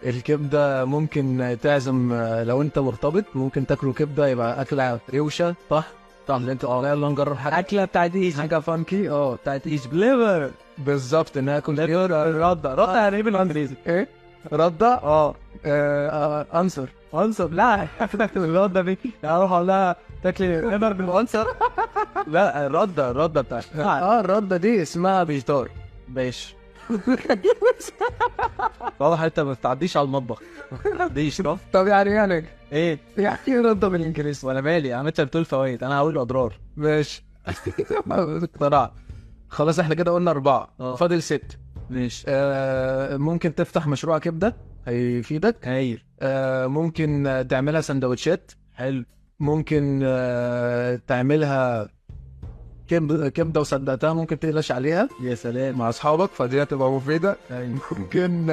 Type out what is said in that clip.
الكبده ممكن تعزم، لو انت مرتبط ممكن تاكلوا كبده، يبقى اكله روشه. صح طبعا، اللي انت يلا نجرب حاجة، اكله بتاعت ايجي، حاجة funky بتاعت ايجي liver. بالظبط، انها اكل رده. رده يعني ايه بالانجليزي؟ ايه رده؟ answer. answer؟ لا، الردة دي يعني اروح اقول لها تاكلي liver بال answer؟ لا، الردة بتاعت الردة دي اسمها vegetar. ماشي. واضح انت ما بتعديش على المطبخ. ديش. طب يعني ايه يعني ايه رده بالانجليزي؟ وانا مالي يا عم، انت بتقول فوائد، انا هقول اضرار. ماشي. اقتنعت. خلاص احنا كده قلنا 4، فاضل 6. ماشي. ممكن تفتح مشروع كبده هيفيدك. هايل. ممكن تعملها سندوتشات. حلو. ممكن تعملها كبده وصدقتها، ممكن تقلش عليها. يا سلام. مع اصحابك، فدي هتبقى مفيدة. ممكن